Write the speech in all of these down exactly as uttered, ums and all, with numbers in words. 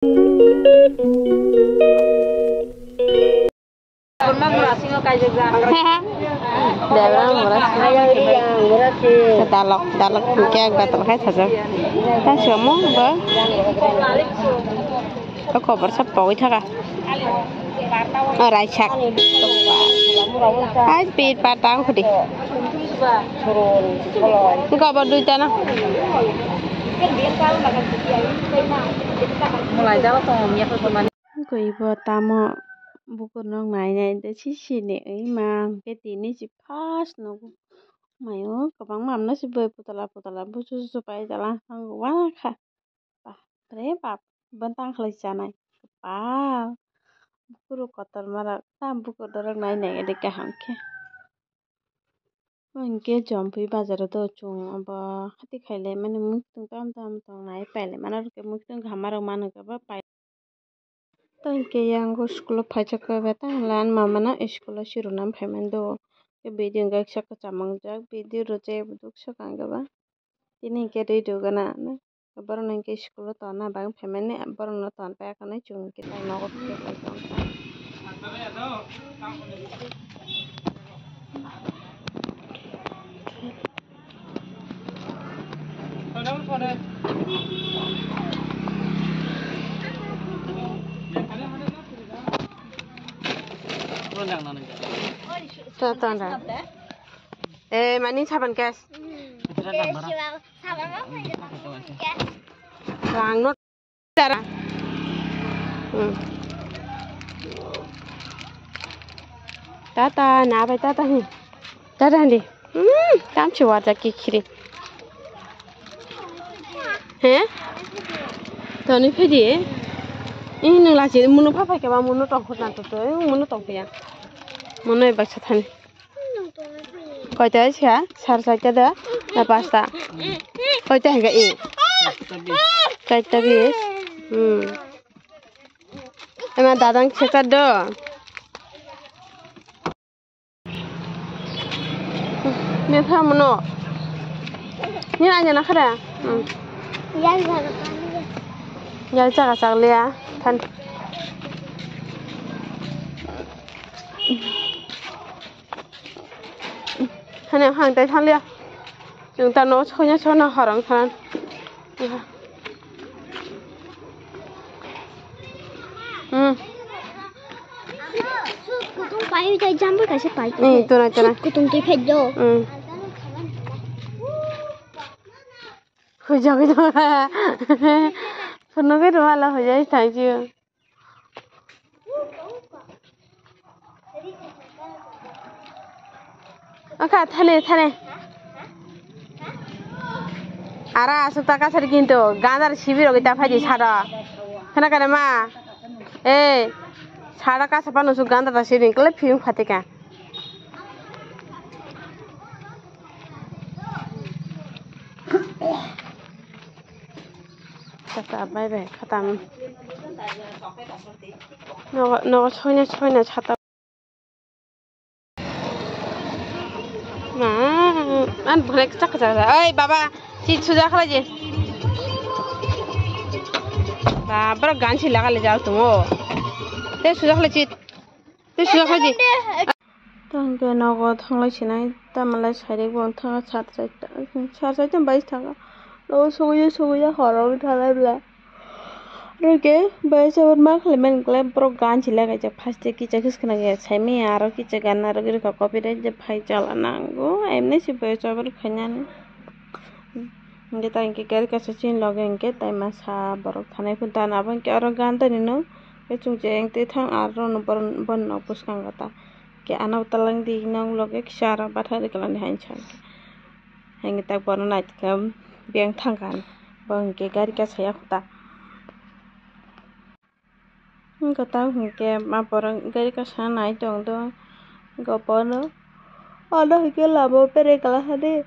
Debra mura si. Dalok, dalok, kek batal khai sajak. Ta somo ba. Ko khobor sa pogwi thaka. O raijak. Ai pit pat tang khudi. Ko bo duita na. Mulai jala tong ya ko mani. Ko ibo tamo bukur nok nai nai de si si ni oi ma ang ke tini si first nogo. Mayo kwbangma amno si boi putala putala busu susu pai jala ang wa kha. Bapre bap, bantang khlai chanai. Bap, bukurok kotorma rok, ta bukur dorok nai nai de kaham khe. Hwnkhe jompui bazaro do chwng obo hati khailai mani muitung tam tam tongnai pailai mani oro khe muitung kaham rok manu khe ba pai. Tei hwnkhe yang o school o phaijak khe beta hwnla ani mama no school o si rwna phaimani do. Khe video hwnkhe kisa kwcham wngjak, video rwjak buduk swkang hwnkhe ba. Tini hwnkhe ready rwgana. Borok no hwnkhe school o tonna bagwi phaimani, borok no ton paikha hinwi chwng hwnkhe tai nogo. Ta ta da. Eh, mani saban kes. Rang no tara. Hmm. Tata, na bai tata hi. Tata hindi. Hmm, tam chi wajak ki khiri. He? Toni phidi. Ih, nung lachi, munu pha phai khe ba, munu tong khut na to to, munu tong phiya. Munu baksa thani. Koita sia? Sar chaita da? Na pasta? Koita hingka i? Chaita bis. Hmm. Ema dadang chekar do. Mepha mono. Ni anya na khara? Hmm. Yari chaga chakliya. Than. Hani hang tai thangliya. Chwng ta no soina soina horong than. Hmm. Kutung pai tai jambul kaisa pai. Ni tuna tuna. Kutung twi phai do. Hmm. Hujagwi tong. Phunugwi rwmala hujai thangjio. Aka thane thane. Ara asuk ta kasari kintu gandar sibi rogi ta phaidi sado. Khana kana ma? Eh, sado kasa panu su gandar ta sibi kle phiyung phatika. Tata bai bai khatam. Nogo nogo soina soina sata. Ma, an bwrek chak chak. Oi baba, chi suja khlai je. Ba, bro ganchi laga le jao tumo. Te suja khlai chi. Te suja khlai je. Tang ke nogo thanglai sinai, tamalai sairik bo thanga sar saita, sar saita bai thanga. Nogo sugui sugui horok thalai bla. Rwkhe bai sabor ma khlai mani khlai borok ganchi lagai jak phaste kicha kiskna khe saimanya aro kicha ganna rwgwi rwkha copyright je phai chala nango emni se bai sabor khainani. Hingke ta hingke gari kaisa chini loge hingke tai masa borok thanai phun tana abo hingke aro gan tani no. Khe chwng cheng twi thang aro no bono, bono nok bwskango ta. Khe ano talang di nok loge kisa aro bathang rwkla ni hai sa. Hingke tak bono naitkhe beng thang kha bo hingke gari kasa yakho ta. Hingke tak hingke ma borok gari kasa nai tong do. Hingke bono ano hingke lama o bere kala hani.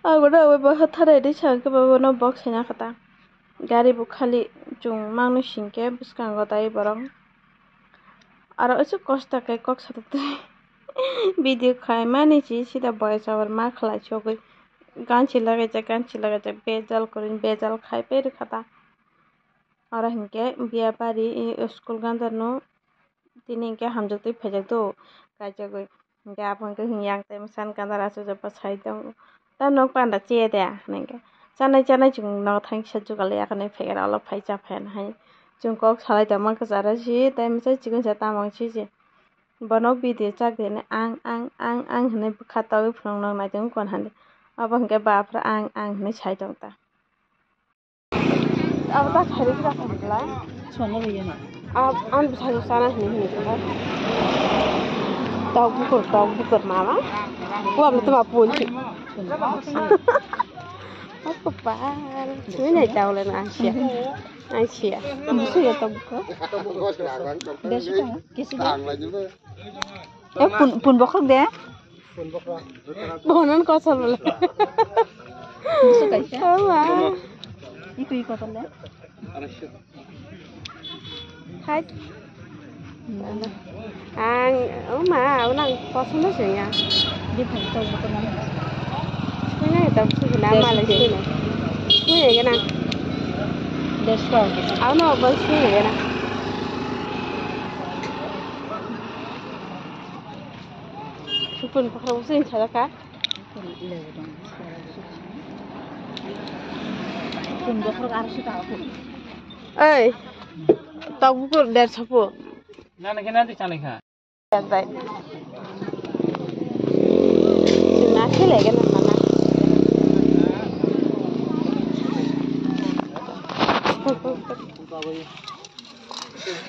Ang bono abo baha thanai di sa hingke bono box sai na kha ta. Gari bo khali chwng mangno singkhe bwskango tai borok. Aro aswk kosto khe kok satok twi video khaimani si sida voice over ma khlai sogwi. Ganchi lagaijak, ganchi lagaijak, bejal kwrwini bejal khai peri kha ta. Oro hinkhe biyapari, i, school gandar no tini hinkhe hamjak twi phaijak do, kaijagwi. Hinkhe abo hinkhe hwnwi ang tei mwsani gandar achuk jaba sai tongo. Ta nok panda chiya de hinwi hinkhe, chanai chanai chwng nok thang kisa jugal ya hinwi phegera ulo phai cha phai hai. Chwng kok salai tongma kwcharo si tei mwsai chikon sa tamo si se. Bono video chak de hinwi ang ang ang ang hinwi bwkha togwi phunuk nok nai tongo kon hande. Abo hinkhe baphra ang ang hinwi sai tong ta. Abo ta khairi kisa khamkla. Sono riyana. Ab, ang bwsajwk sana hinwi hinwi kha. Tok bukur, tok bukur mama. Wa bla tuma punchi. Aku par. Ini nai tahu lah nasi. Nasi ya. Busu ya tok bukur. Desu ta, kesi de. Eh, pun, pun bokhok de. Bonon kosol bole. Busu kaisa. Ama. Itu iko tole. Hai. Ang, oh ma, ang nang kosol na sih ya. Di phai to bukan mana. Sini ya, tapi sini nama lagi sini. Sini ya, na. Desko. Aku no bos sini ya, na. Sukun pakra using chadaka. Sukun bokhorok arso taka po. Oi, tok bukur derso po. Nana khe nanti chanai kha. Bai. Chwng na khe lege na mana.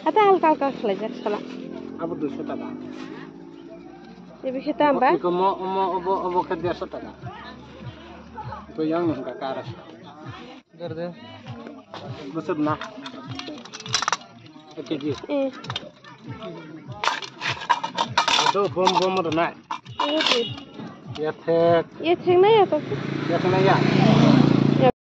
Ata halka halka khlaijak sala. Abo duiso taka. Ibi khe tam ba? Iko mo, mo, obo, obo khe derso taka. Iko yang nung ka kara. Gerde. Busuk na. Oke ji. Eh. Ado bom bom ro na. Oke. Ya thek. Ya thek na ya to. Ya thek na ya.